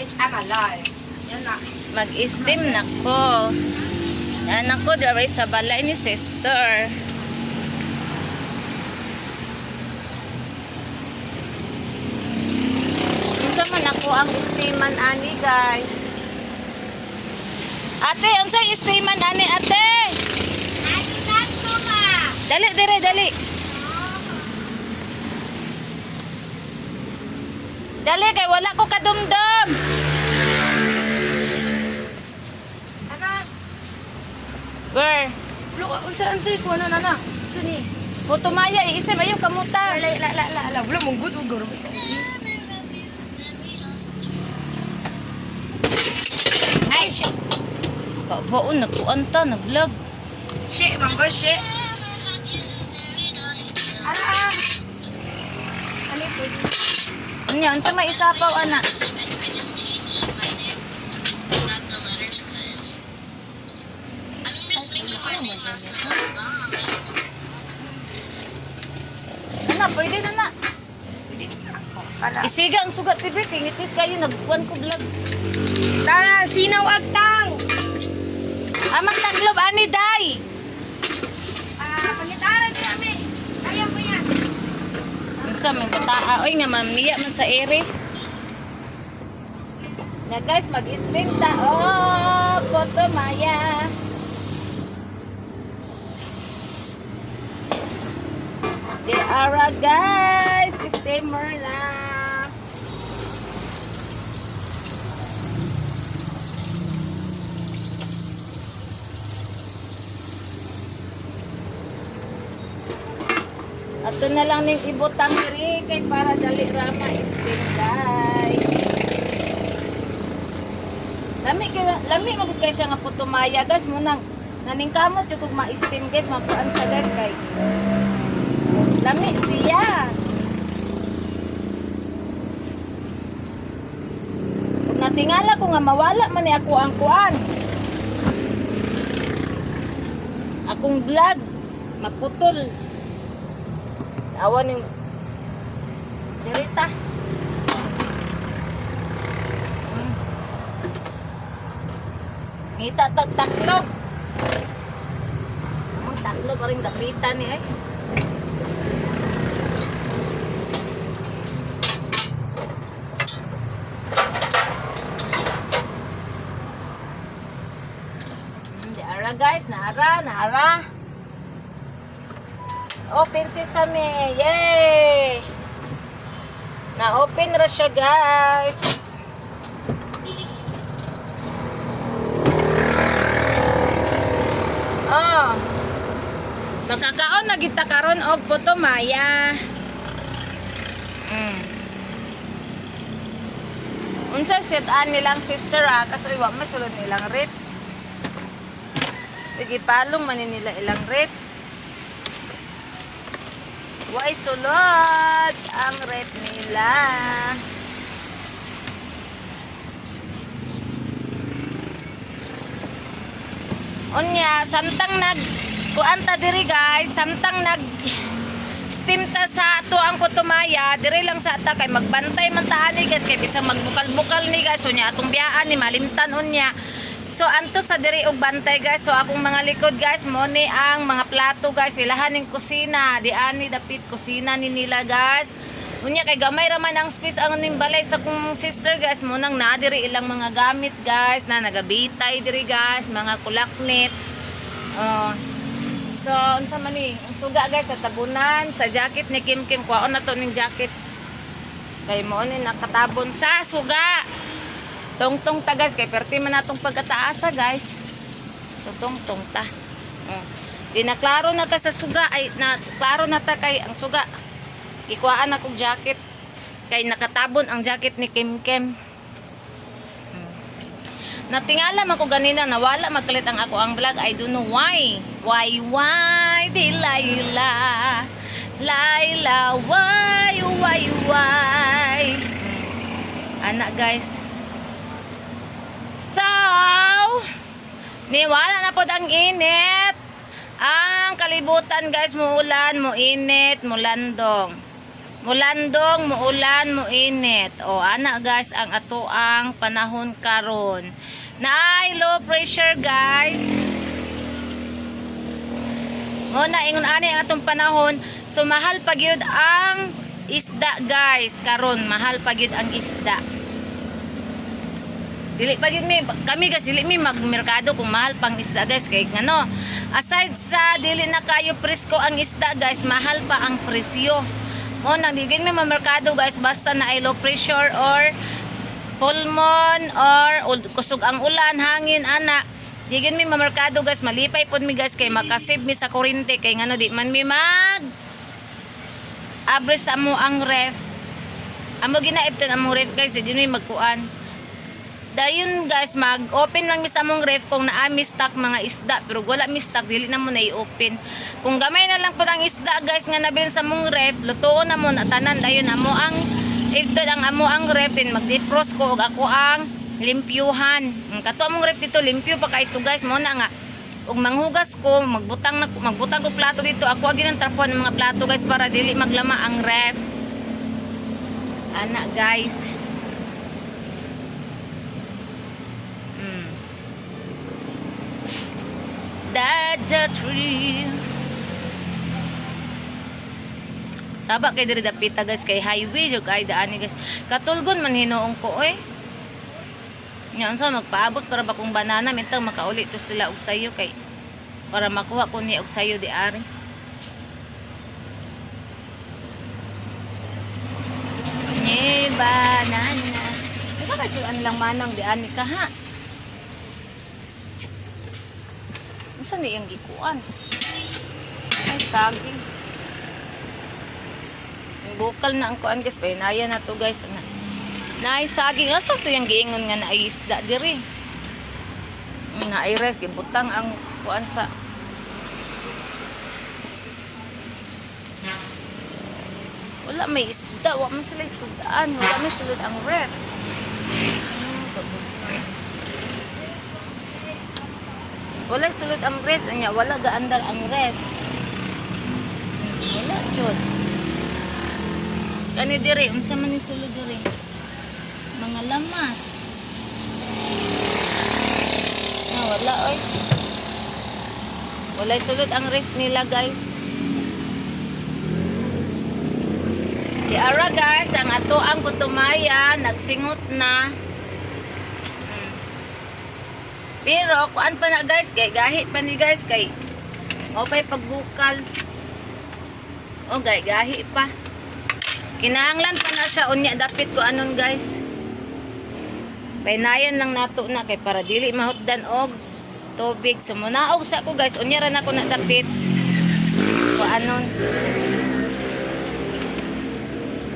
Bitch, I'm alive. Yan na. Mag-steam na ko. Anak ko, diri sa balay ni sister. Unsa man ako ang steaman ani, guys? Ate, unsay steaman ani, ate? Dali, dire, dali. Dali kay wala ko kadumdum. Ana, Where? Lo, unsa unsa ko ano na na. Unsa ni? Putumaya, iisip ayo kamuta. La la la la la, wala mong good ug garo. Ay, siya. Baon, nagkuan ta, nag-vlog. Shit, manggo shit. Ara. Ah. Ano po? Unya, unsa may isapaw, ana? I just changed my name, not the letters, 'cause I'm just making my name as the song. Ana, pwede na na. Pwede na ako. Para. Isiga ang sugat, tibi. Kingitit kayo, nagkuan ko vlog. Tara, sinaw agtang. Amang taglob, ani, day. Ah, pangitara din kami. Kaya mo yan. Unsa may bataa. Oy, nga, ma'am, niya man sa ere. Na guys, mag-stream ta. Oh, Putumaya. Di ara guys, steamer na. Ato na lang ning ibutang diri kay para dali rama steam guys. Lami kay lami magud kay siya nga putumaya guys mo nang naningkamot jud kog ma-steam guys, makuan siya guys kay lami siya. Ug natingala ko nga mawala man ni ako ang kuan. Akong vlog maputol. Awan ning dirita. Ngita tag taklog. Ang taklog pa rin dapitan ni ay. Di ara guys, naara, naara. Open sesame. Yay! Na-open ra siya guys. Oh. Makakaon na kita karon og putumaya. Unsa set-an nilang sister ah kaso wa man sulod nilang rep. Sige palong man ni nila ilang rep. Way sulod ang rep nila. Unya, samtang nag kuan ta diri guys, samtang nag steam ta sa ato ang putumaya, diri lang sa ata kay magbantay man ta ani guys kay bisang magbukal-bukal ni guys, unya atong biyaan ni malimtan unya. So anto sa diri og bantay guys. So akong mga likod guys, mo ni ang mga plato guys, ilahan ning kusina, di ani dapit kusina ni nila guys. Unya kay gamay ra man ang space ang ning balay sa kong sister guys, mo nang naa diri ilang mga gamit guys, na nagabitay diri guys, mga kulaknit. Oh. So, unsa man ni? Ang suga guys sa tabunan, sa jacket ni Kim Kim, kuwaon na to ning jacket. Kay mo ni nakatabon sa suga. Tungtong ta guys, kay perti man natong pagkataasa guys. So tungtong ta. Oh. Di na klaro na ta sa suga ay na klaro na ta kay ang suga. Gikuhaan na kog jacket kay nakatabon ang jacket ni Kim Kim. Natingala man ko ganina nawala magkalit ang ako ang vlog. I don't know why. Why Delilah? Laila, why? Anak guys. So, niwala na pod ang init. Ang kalibutan guys, muulan, muinit, mulandong. Mulandong, muulan, muinit. O ana guys, ang atoang panahon karon. Naay low pressure, guys. Mo na ingon ani ang atong panahon. So mahal pa gyud ang isda, guys, karon, mahal pa gyud ang isda. Dili pa gyud mi kami guys, dili mi magmerkado kung mahal pang isda, guys, kay ngano. Aside sa dili na kayo presko ang isda, guys, mahal pa ang presyo. Mo nang di gyud mi mamerkado, guys, basta na ay low pressure or full moon or kusog ang ulan, hangin ana. Di gyud mi mamerkado, guys, malipay pod mi, guys, kay makasave mi sa kuryente kay ngano di man mi mag abre sa amo ang ref. Amo ginaibtan among ref, guys, di mi magkuan. Dayon guys, mag-open lang mi sa among ref kung naa mi stock mga isda, pero wala mi stock dili na mo na i-open. Kung gamay na lang pud ang isda, guys, nga nabilin sa among ref, lutuon na mo na tanan dayon amo ang ibtod ang amo ang ref din mag-defrost ko og ako ang limpyuhan. Kato among ref dito limpyo pa kay ito, guys, mo na nga ug manghugas ko, magbutang na magbutang ko plato dito, ako agi ng trapuan ng mga plato, guys, para dili maglama ang ref. Ana, guys. That's a tree. Saba kay diri dapita, guys, kay highway jud kay daan ni, guys. Katulgon man hinuong ko oy. Nya unsa magpaabot para ba kung banana mintang makauli to sila og sayo kay para makuha ko ni og sayo di ari. Ni banana. Ito kasi ang lang manang di ani ka ha. Unsa ni iyang gikuan? Ay, saging. Ang bukal na ang kuan, guys, pahinaya na to, guys. Na, naay saging asa to yung giingon nga naay isda diri. Naay res gibutang ang kuan sa. Wala may isda, wa man sila isudaan, wala may sulod ang ref. Kabutang. Wala sulod ang ref, anya wala gaandar ang ref. Wala jud. Kani diri, unsa man ni sulod diri? Mga lamas. Ah, wala oy. Wala sulod ang ref nila, guys. Di ara guys, ang ato ang putumaya nagsingot na. Pero kuan pa na, guys, kay gahi pa ni, guys, kay mao pa'y pagbukal. O gay gahi pa. Kinahanglan pa na siya unya dapit ko anon, guys. Paynayan lang nato na kay para dili mahutdan og tubig. So munaog sa ko, guys, unya ra na ko na dapit. Ko anon.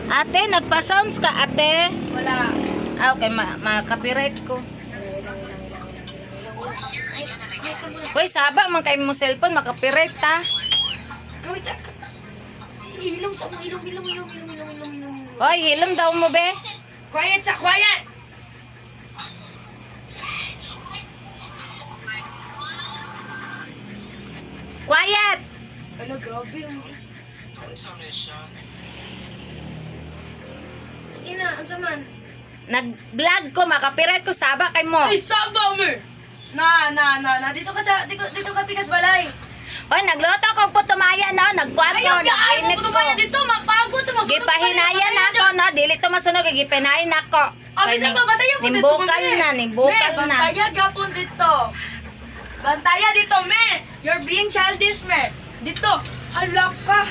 Ate, nagpa-sounds ka, ate? Wala. Ah, okay, ma-copyright ko. Hoy, saba man kay mo cellphone, makapiright ta. Gawin sa... Ilong sa mo, ilong, ilong, ilong, ilong, ilong, ilong, ilong. Hoy, hilom daw mo be. Quiet sa, quiet! Quiet! Ala, grabe. Sige na, unsa man? Nag-vlog ko, makapiright ko, saba kay mo. Ay, saba mo! Na, na, na, na. Dito ka sa, dito, dito ka tigas balay. Hoy, nagluto ko putumaya no, nagkuan ko, Ayaw, ayaw mo nag-init ko. tumaya dito. Mapagod, masunog. Gipahinayan ako no, dili to masunog, gipahinayan ako. Abi sa ko, bantayan po dito. Nimbukal me. na, nimbukal Me, na. Bantaya gapon dito. Bantaya dito, me. You're being childish, me. Dito, halak ka.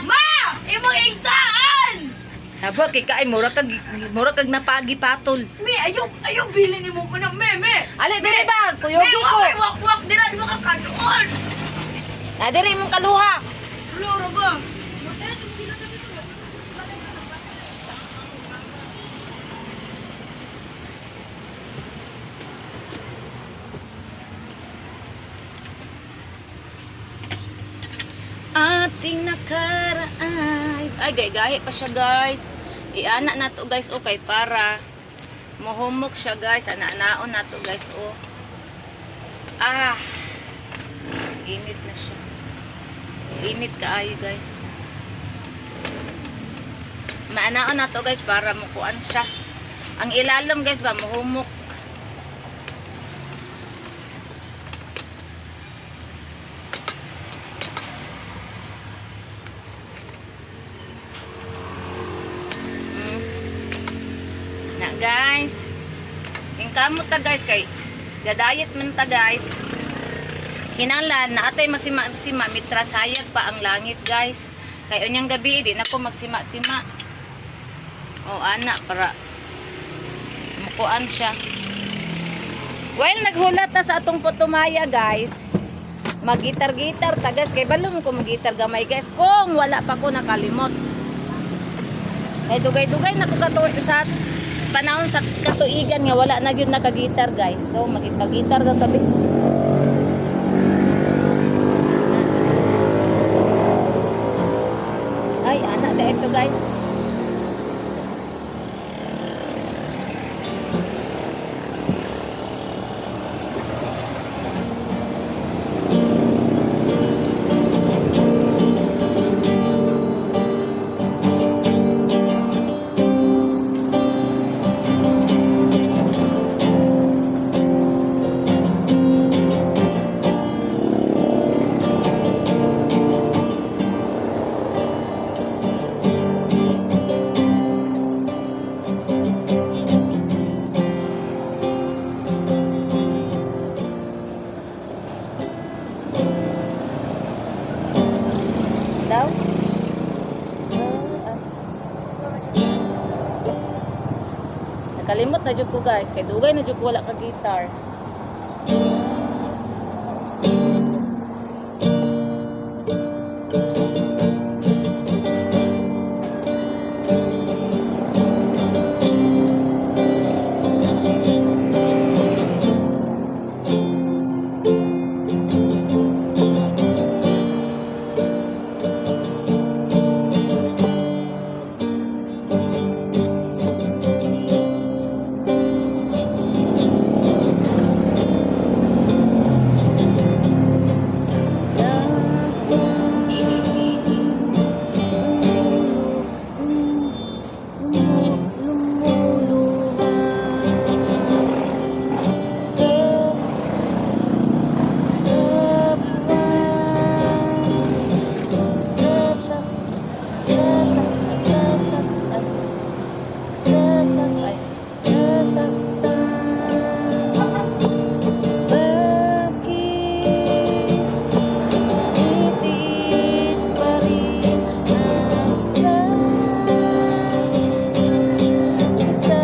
Ma! Imong igsaan! Sabo kay kaay mura kag napagipatol. Me, ayaw, ayaw bilin nimo mo na, me, me. Ali diri ba, Me, kuyugi ko. wak, wak, wak, dira, di mo ka kanon. Na diri imong kaluha. Loro ba? Ating nakaraan. Ay, gay-gahi pa siya, guys. Iana na to, guys, okay, para muhumok siya, guys. Ana-anaon na to, guys, oh. Ah, init na siya. Init kaayo, guys. Maanaon na to guys para mukuan siya. Ang ilalom guys ba muhumok. Na guys. Yung ta guys kay gadayet man ta guys. Kinahanglan na atay masima-sima mitras hayag pa ang langit guys. Kay unyang gabi di na ko magsima-sima. O ana para mukuan siya. While naghulat ta sa atong putumaya guys, magitar-gitar ta guys kay balo mo ko magitar gamay guys kung wala pa ko nakalimot. Kay dugay-dugay na ko kato sa panahon sa katuigan nga wala na gyud nakagitar guys. So magitar-gitar daw tabi. Ay, anak da ito guys. Daw? Ah. Nakalimot na jud ko guys, kay dugay na jud ko wala ka guitar. Bakit pa rin ang isa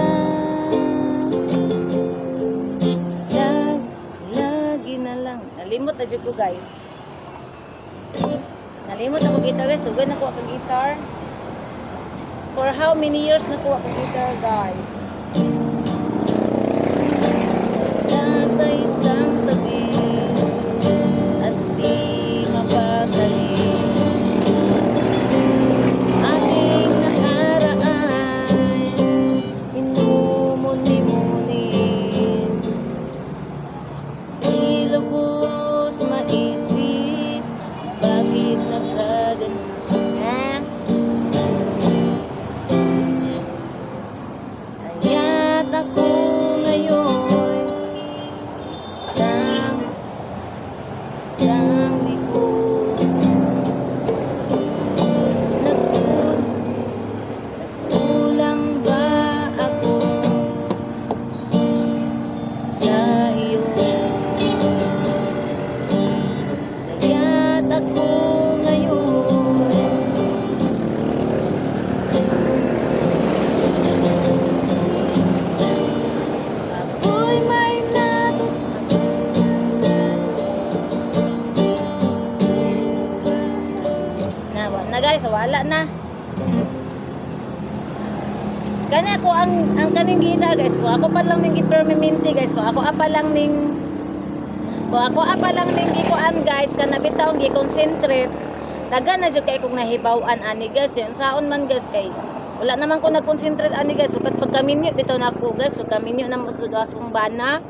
lagi na lang. Nalimot na jud ko guys. Nalimot ako guitar guys. Sugod na ko ako guitar. For how many years na ko ako guitar guys? Nasa isang tabi at di mapakali aking nakaraan, inumuni-muni, di lubos maisip bakit nagkaganun ha? Kaya't ako ngayon isang isang bigo. Nagkulang ba ako sa iyo? Kaya't ako ngayon ako'y may na, na guys, wala na. Kani ako ang kaning guitar guys ko. Ako pa lang ning gipermanente guys ko. Ako pa lang ning gikuan guys kana bitaw gi-concentrate. Daga na jud kay kong nahibaw-an ani guys. Yung saon man guys kay wala naman ko nag-concentrate ani guys. Sukat pagkaminyo bitaw na ako guys. Pagkaminyo na mo sa akong bana.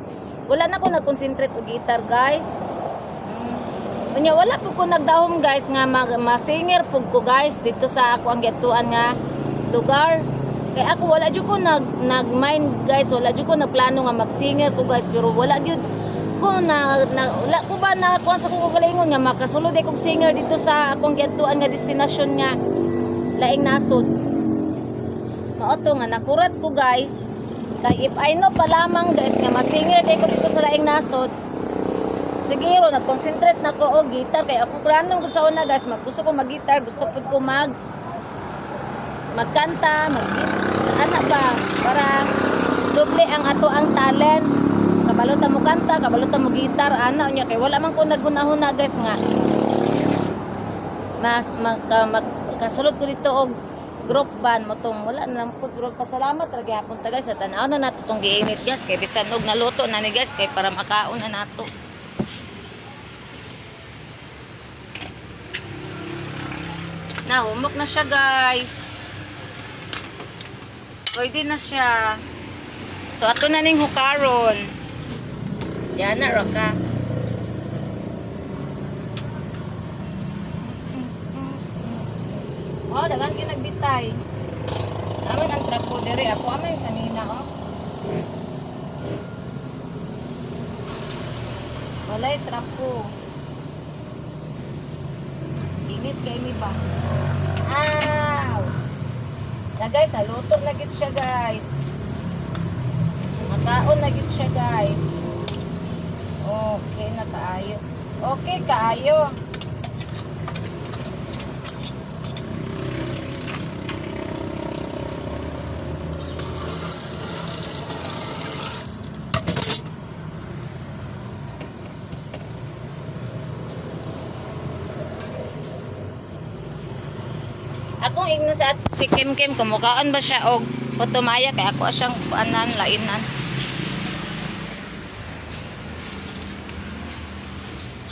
Wala na ko nag-concentrate og guitar guys. Unya wala po ko nagdahom guys nga masinger pug ko guys dito sa ako ang gituan nga lugar. Kay ako wala jud ko nag mind guys, wala jud ko nagplano nga mag-singer ko guys, pero wala gyud ko na wala ko ba na kuan sa akong kaugalingon nga makasulod ay kog singer dito sa akong giadtuan nga destination nga laing nasod. Mao to nga nakurat ko guys. Kay if I know pa lamang guys nga masinger kay ko dito sa laing nasod, siguro nag-concentrate na ko og guitar kay ako plano gud sa una guys, mag gusto ko mag-guitar, gusto pud ko magkanta, mag ana ba para doble ang ato ang talent. Kabalo ta mo kanta, kabalo ta mo gitar, ana unya kay wala man ko naghuna-huna guys nga mas mag, kasulod ko dito og group band mo tong wala na lang ko, pero pasalamat ra gyapon ta guys sa tan-aw na nato tong giinit guys kay bisan og naluto na ni guys kay para makaon na nato. Nahumok na siya guys. Pwede na siya. So ato na ning hukaron. Yan na ra ka. Oh, dagan kay nagbitay. Aman ang trapo diri ako aman sa nina oh. Walay trapo. Init kay ni ba? Ouch! Na guys, naluto na gid siya guys. Makaon na gid siya guys. Okay na kaayo. Okay kaayo. Akong igno sa si Kim Kim kumukaan ba siya og photomaya kay ako siyang kuanan lainan.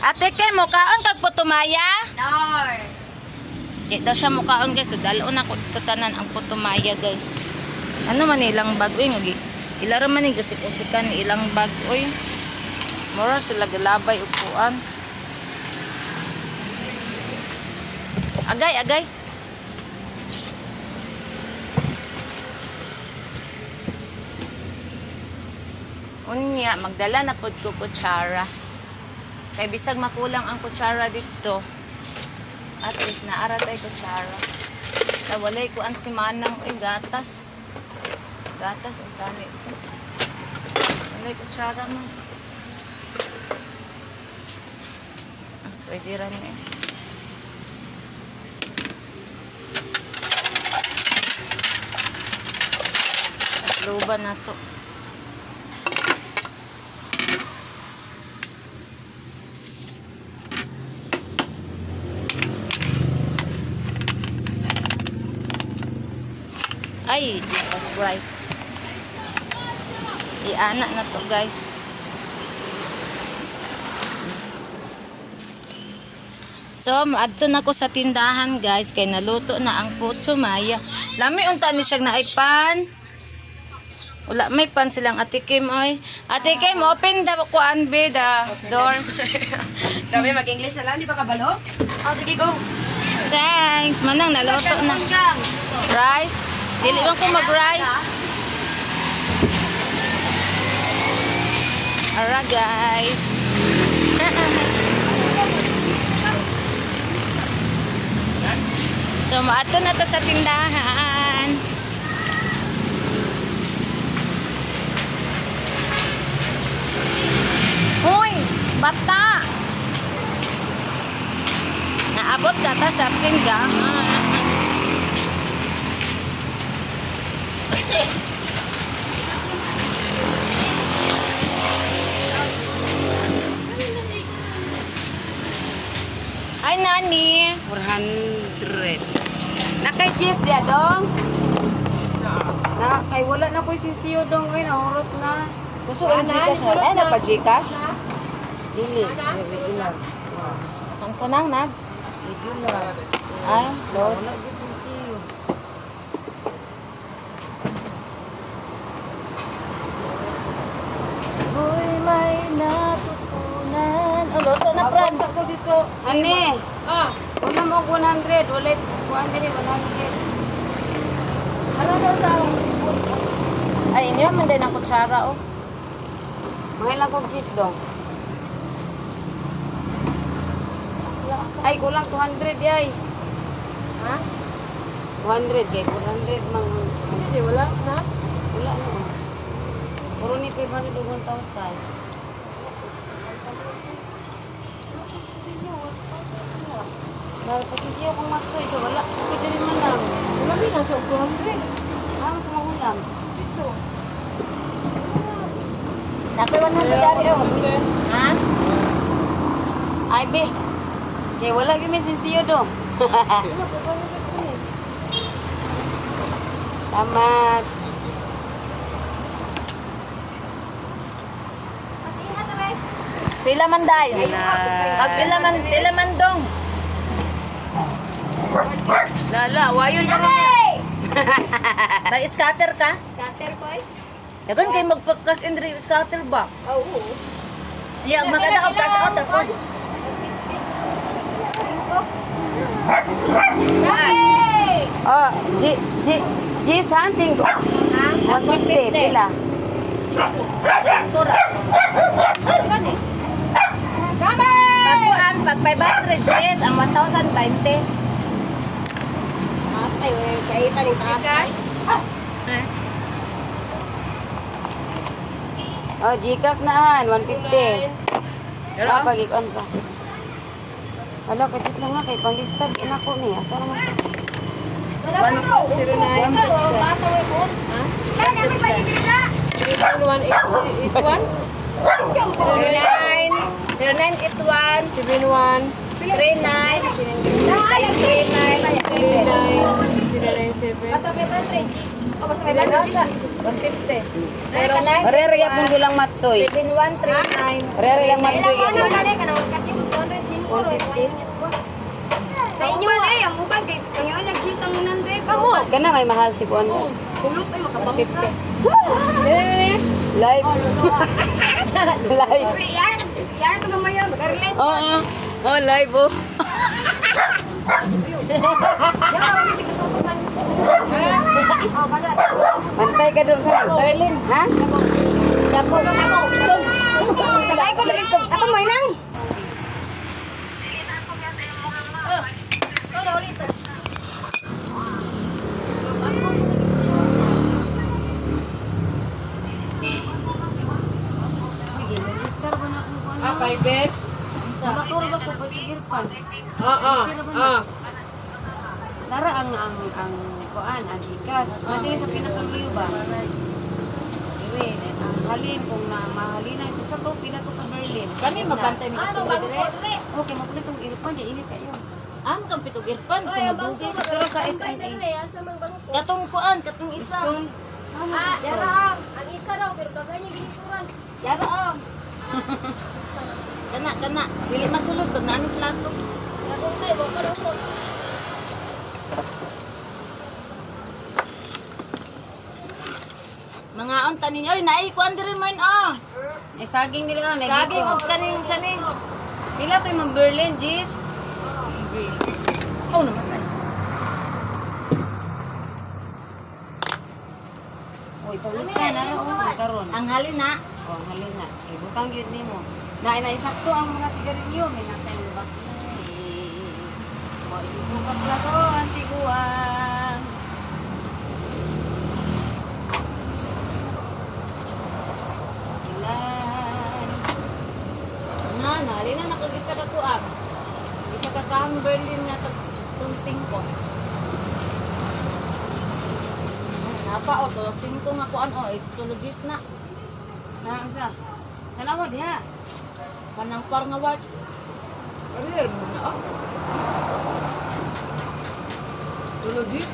Ate Kim, mukaon kag putumaya? No. Di daw siya mukaon guys. So, dalon ako dito tanan ang putumaya guys. Ano man ilang bag uy ngagi. Ila ra man ni usik-usikan ilang bag uy. Mura sila galabay upuan. Agay, agay. Unya, magdala na pod ko kutsara. Kay bisag makulang ang kutsara dito. At least naara tay kutsara. Ta walay ko ang si Manang oy gatas. Gatas ang tani ito. Walay kutsara man. Ah, pwede ra ni. Tatlo na to. Ay, Jesus Christ. Iana na to, guys. So, maadto na ko sa tindahan, guys, kay naluto na ang puto maya. Lami unta ni siyang naay pan. Wala may pan silang Ate Kim oy. Ate Kim, open the kuan be the door. Grabe, mag-English na lang. Di ba kabalo? Oh, sige, go. Thanks. Manang naluto na. Rice. Dili man ko mag-rice. Ara guys. So maato na to sa tindahan. Hoy, bata. Naabot na ta sa tindahan. Ay, Nani. 400. Nakay cheese dia dong. Na kay wala na ko'y sisiyo dong oy nahurot na. Gusto ko ng Gcash na. Ay, napa Gcash? Dili, regular. Ang sanang nag. Regular. Ay, Lord. Wala gyud sisiyo. Uy, may natutunan. Oh, luto na, Franz. Ako dito. Ani. Ah, wala mo 100, wala kuan diri 100. Ano daw sa... Ay, inyo man din ang kutsara, oh. Mga ilang kong cheese dong. Ay, kulang 200 yay. Ha? 200 kay 400 mang Hindi, wala na. Wala na. Puro ni 500 ug 1,000. Dahil kasi siya kung matsoy, so wala. Pwede rin man lang. Wala rin ang 200. Ah, kumahulam. Dito. Nakoy 100 dari, oh. Ha? Ay, be. Kay wala gyud may sinsiyo dong. Tamat. Pila man dayo. Pag pila man, pila man dong. Lala, wayon ka rin. Mag-scatter ka? Scatter ko eh. Dagan kay magpagkas in diri scatter ba? Oo. Yeah, maganda og cash out po. Oh, G, G, G san singko. 150, pila. Singko ra. Pagkuan, pag 500 yes, ang 1,020. Ay, kaya ni taas. Oh, Gcash na han, 150. Ah, pag ikuan pa. Hala, kapit na nga kay pangistab ina ko ni. Asa naman to? 09 0981 71 39 39 39 Basta may 100. Oh, basta may 150. 09 Rere yapon gulang matsoy. 7139 Rere yang matsoy Ano yapon. gani kana kasi 205 ro. Sa inyo Uban eh, ang uban kay kanyo nag-cheese ang 100. Kamo. Kana may mahal si kuan. Kulot ay makabangka. Live. Live. Yan, yan ito gamay yan. Oo. Oh, live oh. Yan ang hindi ka suko man. Bantay ka doon sa Berlin. Ha? Ay ko ako mo inang. Oh, ulit to. Register ko na kung kuan. Ah, private? Makuro ba ko pagkigirpan? Oo. Ah. Tara ang kuan, ang Gcash. Dali sa pinakaluyo ba? Dire, ang halin kung na mahalin na sa to pila to ka Berlin. Kami magbantay ni Ano Kasunod bago dire. ko dire? Okay, mapulis ang irpan, di init kayo. Ah, makang pitog irpan sa magugi. Pero sa HIA. Dire asa man bangko. Katong kuan, katong isa. Ah, yara ang ang isa raw pero daghan niya ginituran. Yara ah. Kana kana, dili masulod pag naani plato. Dagong tay wa pa daw ko. Mga unta ninyo, oy naay kuan diri man ah. Eh, saging nila na. Saging og kaning sa ni. Pila to yung Berlin, Gis? Oh, namatay. Uy, pawis na na ro karon. Ang halin na. Oh, ang halin na. Eh, butang yun nimo. Na ina isakto ang mga sigarilyo, may natay mo ba? Mo ibukat na to ang tiguan. Silan. Na, nahalin na nakagisa ka kuan. Isa ka kahang Berlin na tag tong singko. Ay, napa o tulog singko nga kuan o tulog na. Na ang sa? Tanawa diha. Kanang par nga watch. Pero mo na oh. Tulog juice.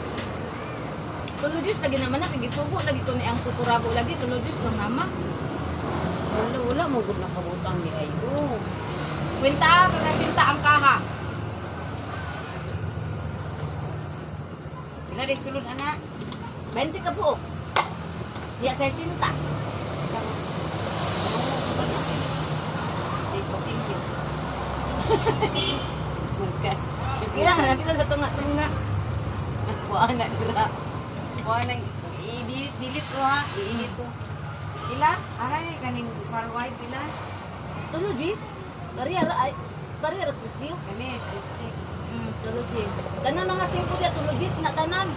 Tulog juice lagi naman na kagisugo lagi ko ni ang kukurabo lagi tulog juice lang mama. Wala, wala mo gud nakabutang ni ayo. Kwenta sa kwenta ang kaha. Pila di sulod ana? 20 ka buok. Diya sa sinta. Di pa sinyo. Kailangan natin sa tunga-tunga. Kuha na dira. Kuha nang i-delete delete ko ha, i-edit ko. Pila? Aray kaning far white pila? Tulo Gis. Pariya ra ay pariya ra presyo. Kani stick. Tulo Gis. Tanan mga 5 diya tulo Gis na tanan.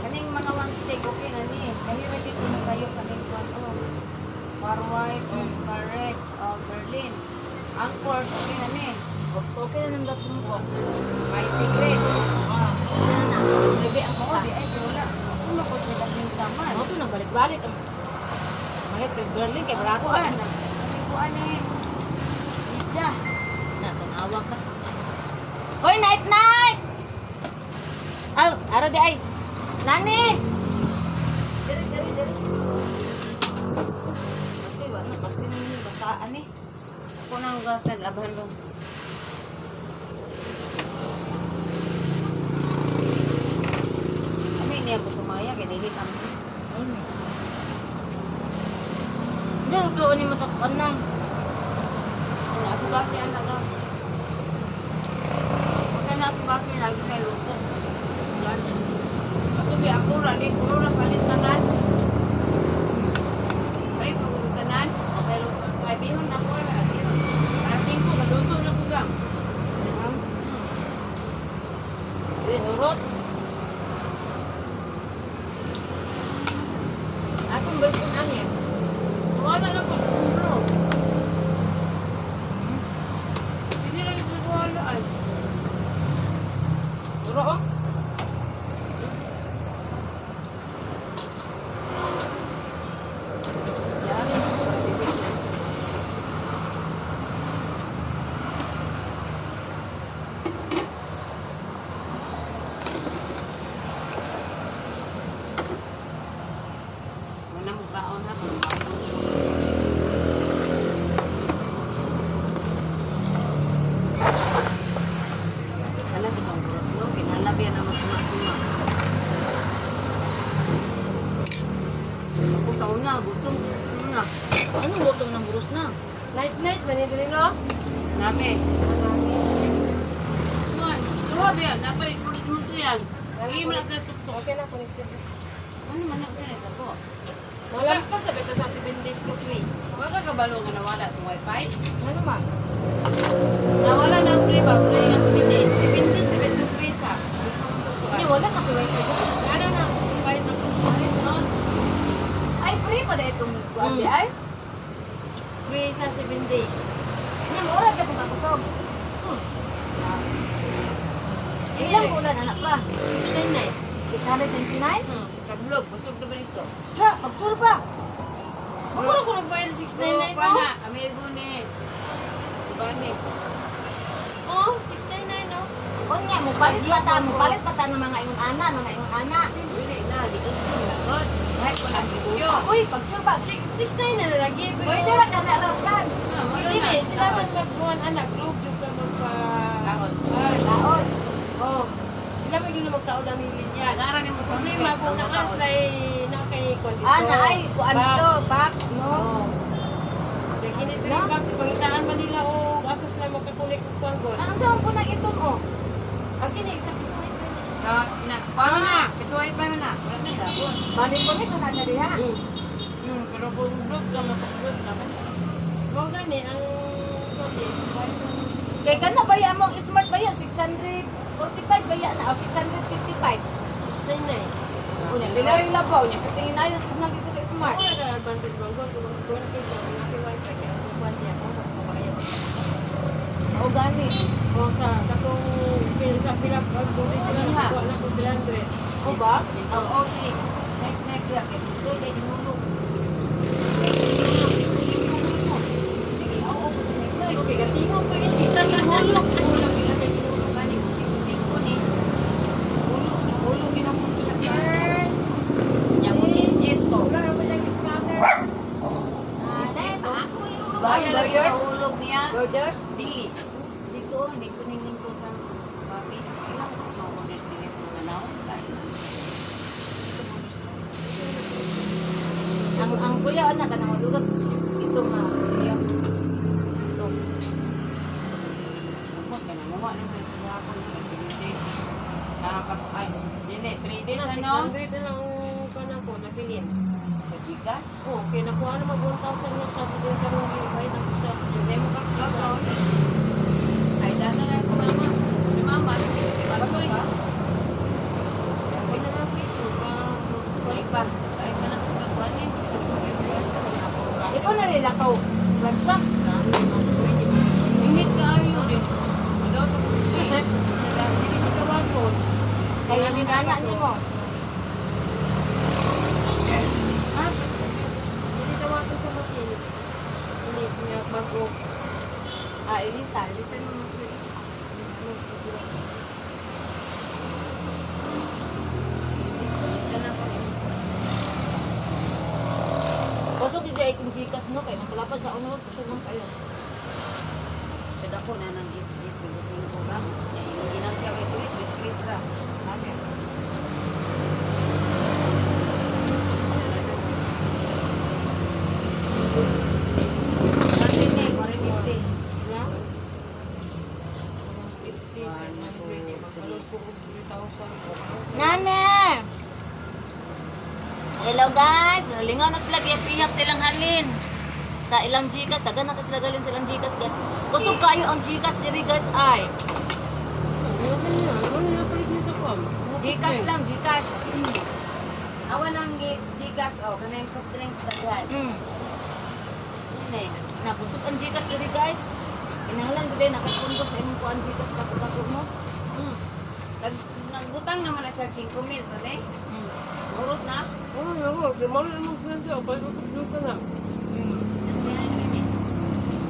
Kaning mga one stick okay na ni. Kahira dito na sayo kaning kuan oh. Far white o far red o Berlin. Ang pork okay na ni. Okay na nang dating ko. May tigre. Okay na na. Nuebe ang Oo, kuha. di ay pero wala. Ako na ko sila ning taman. Ano to nabalik-balik ang Malit kay Berlin kay barato Kuan. ka. Kuan eh. Idya. Na tanawa ka. Hoy, night night. Aw, ara di ay. Nani. Diri diri diri. Ate, wala parte naman yung basaan eh. Ako nang gasan laban ro. Kami niya ko tumaya kay dili tamis. Hindi, totoo ni masaktan na. Wala ako ba siya anak ka? Kasi na ako ba siya lagi kay luto. Yan. Ako bi ako ra ni kuro ra palit tanan. Ay pagod tanan, okay luto. Ay bihon na ko ra bihon. Alas 5 galuto na ko gam. Eh, hurot. Akong bacon ani. Wala na ko bro. Hindi lang ito wala ay. Hurot oh. Wala mo baon ha kung Kana kitong bros no, kinahanglan biya na masuma-suma. Ako sa una, gutom na. Anong gutom ng burus na? Night night man diri no. Nami. Tuwa ba yan? Napay mo yan. Lagi mo na tuktok. Okay na, connected. Ano man ang ganito po? Wala pa sa beta sa 7 days ko free. Wala ka kabalo nga nawala itong wifi. Ano man? Nawala na ang free ba? Free nga 7 days. 7 days, 7 to free sa. Hindi, wala na kay wifi. Ano na? Kahit na palit no? Ay, free pa dahil itong kuwan di ay. Free sa 7 days. Ano, mura ka itong kakusog. Ilang bulan, anak pa? 69. 699? Kablog, busog na ba dito? Tra, pagtsura pa. Bukuro ko nagbayad 699 Kuha no? na, amigo ni. Diba ni? Oh, 699 no? Unya, mo palit pa ta, mo palit pa ta ng mga ingon ana, mga ingon ana. Dili na, di gusto na. God. Kahit wala bisyo. Uy, pagtsura pa. 699 na lagi. Pero Pwede ra ka na ra plan. Dili, sila man magbuhan anak. Group yung ka magpa... Taon. Laon. Oh. Sila man yung magtaon ang linya. Nagaran ni mo Problema kung nakaslay na kay kwan dito. Ah, na ay, kuan Box. to, box, no? Oh. Kaya kini diri No? box pangitaan man nila og asa sila makakunik og kuan gol. Ah, Ang saan po nang itom oh? Ang kini sa piso Sa na, paano na? Piso wifi mo na. Wala na labon. Balik-balik na nasa diha. Pero kung blog ka, makablog naman. Mao gani ang kuan di. Kay kana baya mo ang smart baya 645 baya na o 655. 699. Unya lilay labaw unya patingin na yung signal dito sa smart. Wala ka advantage bang gol kung kuan kay sa mga wifi kay ang kuan niya ako magpabayad. O gani. O sa katong sa pila pag original ko na ko 300. O ba? Oo, si Nek nek ya kay Dutoy kay dinulog. Sige, oo ko si Nek. Okay, gatingog pa yun. Isang Hulog, hulog ila kay dinulog gani siko ni. Hulog, hulog ginapon ila. Ya mo jis jis ko. Bayan lagi sa hulog niya. Burgers? Dili. Dito, hindi ko ningning ko kang babi. Kailangan ko sa order sige sa mga naon. Ang kuya ana kanang lugag ito nga siya. Ito. Ako, kanang muha naman sila ako ng 3 days. Ay, dili, 3 days ano? 600 na lang ang kanang ko, nabilin. Pagigas. Oh, okay, nakuha na mag 1,000 lang sa din karong gibayad ang usa. Hindi mo kas loto. Ay, dana na ko mama. Si mama, si Basoy. Okay na lang piso ka. Balik ba? Ay, ka na kung kagwanin. Ikaw na nilakaw. Lunch pa. Ingit ka ayo rin. Ano to gusto eh. Dili ni tawagon. Kaya ni nana nimo. Ha? Dili tawagon sa masin. Hindi niya bago. Ah, Elisa, Elisa mo mo. Elisa na po. Busog jud ay kung Gcash no kay makalapad sa uno busog man kayo. Kada ko na ng gis gis singko ka. Ya, yung ginang siya kay tuwit, tris tris ra. Okay. 150, 150. Na? 1, 2, 50, ko og 3,000. Nana! Hello guys! Lingaw na sila kaya pihap silang halin. Sa ilang Gcash, saga na ka sila galin sa ilang Gcash guys. Kusog kayo ang Gcash diri guys ay. Ano man niya? Ano niya palit niya sa kwam? Gcash lang, Gcash. Awan ang Gcash oh, kanang soft drinks daghan. Yun eh. Nabusog ang Gcash diri guys. Kinahanglan gud ay nakapundo sa imong kuan Gcash dako-dako mo. Nagbutang naman na siya 5 mil to eh. Murot na. Ano na ko? Di mo na imong kliyente o palit mo sa drinks na. Siya na gini.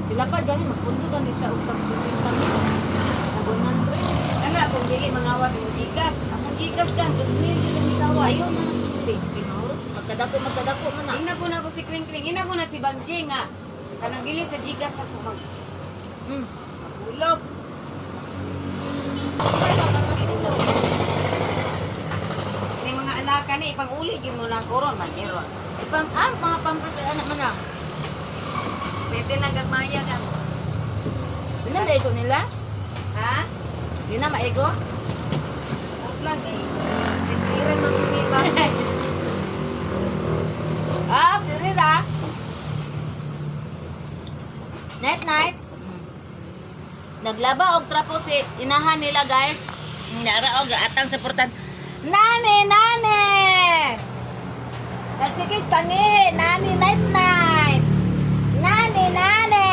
Sila pa gani magpundo gani siya og tag 50 mil. Nag 100. Ana kung dili mangawat mo Gcash. Akong Gcash kan 2 mil yun ang gikawat. Ayaw na nasuli. Kay mahurot magkadako magkadako man na. Ina ko na ko si Kring Kring, ina ko na si Banji nga. Kanang dili sa Gcash ako mag magulog. Ni mga anak kani ipang-uli gyud mo na koron man iron. Ipam ah, mga pampers ay anak man na. Pwede na gagmaya ka. Di na maigo nila? Ha? Di na maigo? Huwag lang eh. Stipiran man kung ibasa. Ah, si Rira. Night night. Naglaba og trapo si inahan nila guys. Nara og atang sa portan. Nani, nani. Sige pangihi, nani night night. Nani, nani.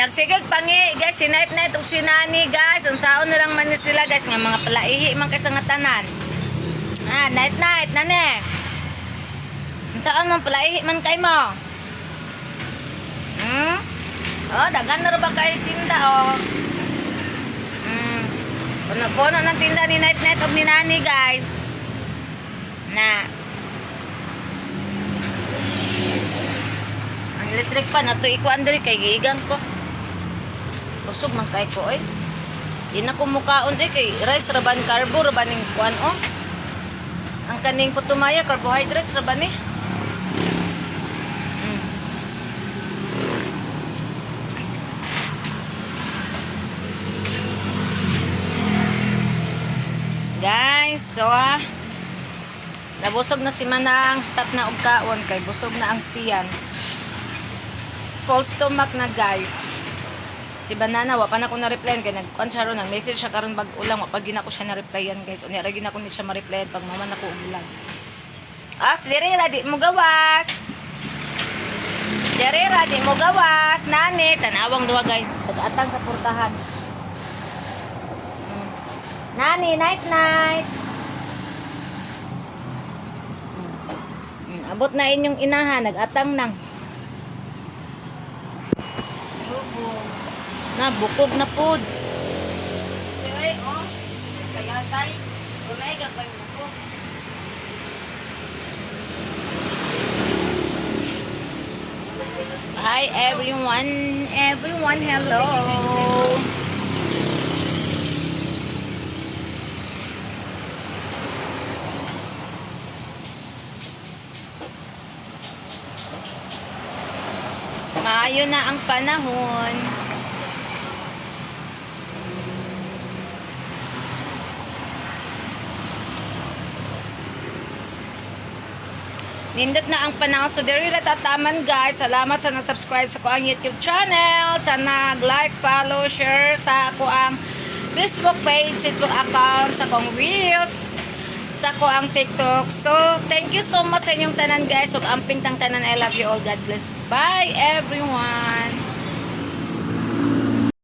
Nagsigig pangi guys si night night ug si nani guys. Unsaon na lang man ni sila guys nga mga palaihi man kay sa nga tanan. Ah, night night, nani. Unsaon man palaihi man kay mo? Hmm? Oh, daghan na ra ba kay tinda oh. Puno-puno ng tinda ni Night Night ug ni Nani, guys. Na. Ang electric pan ato ikuan diri kay giigang ko. Busog man kay ko oy. Di na ko mukaon eh kay rice ra ban carbo ra ba ning kuan oh. Ang kaning putumaya carbohydrates ra ba ni? Guys, so ah, nabusog na si Manang, stop na og kaon kay busog na ang tiyan. Full stomach na guys. Si Banana wa pa na ko na-replyan kay nagkuan siya ron, nag-message siya karon bag ulang wa pa gina ko siya na-replyan guys. Unya ra gina ko ni siya ma-replyan pag mama na ko og vlog. Ah, diri ra di mo gawas. Diri ra di mo gawas, nani tanawang duha guys, tagatang sa portahan. Nani, night night. Abot na inyong inahan, nagatang nang. Na, bukog na pod. Uy, oh. Kaya tay, ulay gagmay mo ko. Hi everyone, everyone, hello. Maayo na ang panahon. Nindot na ang panahon. So, diri ra tataman, guys. Salamat sa nag-subscribe sa akoang YouTube channel. Sa nag-like, follow, share sa akoang Facebook page, Facebook account, sa akong Reels, sa akoang TikTok. So, thank you so much sa inyong tanan, guys. So, amping tang tanan. I love you all. God bless. Bye, everyone.